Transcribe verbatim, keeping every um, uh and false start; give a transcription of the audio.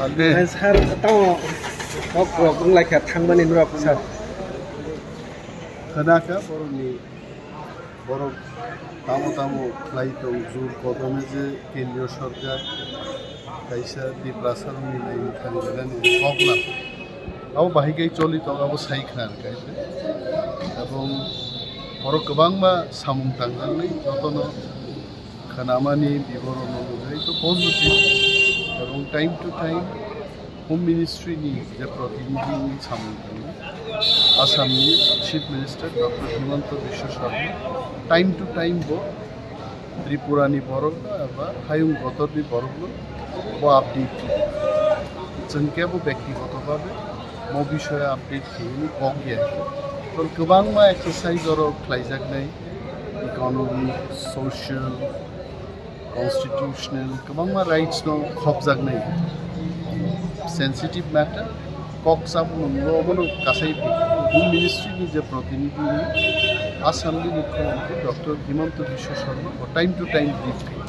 Eh, sir, tamo kok rok wng lai kha thangmani norok, sir. Khna kha borokni, borok tamo tamo khlai tong, jur kodome je kendriyo sorkar kaisa Tiprasa rokni naimwthang rinani kok na. Abo bahai khe choli tong, abo sai khna rwkha se. Ebong borok kwbangma samung tangjaknai, jotono khnamani biboronno nugwi to positive. Ebong time to time Home Ministry ni je protinidhi ni samung tangwi Assam ni Chief Minister Doctor Himanta Biswa Sarma time to time bo Tripura ni borok no eba hayung gotor ni borok no bo update khlai. Chwng kebo byaktigoto bhabe mo bishoyo update khlaiwi kok ya. Tol kwbangma exercise oro khlaijaknai, economic, social, constitutional, kwbangma rights no khopjaknai. Sensitive matter, kok sabo nunglo obono kasai Home Ministry ni je protinidhi ni Assam ni Mukhyamantri Doctor Himanta Biswa Sarma bo time to time brief khlai.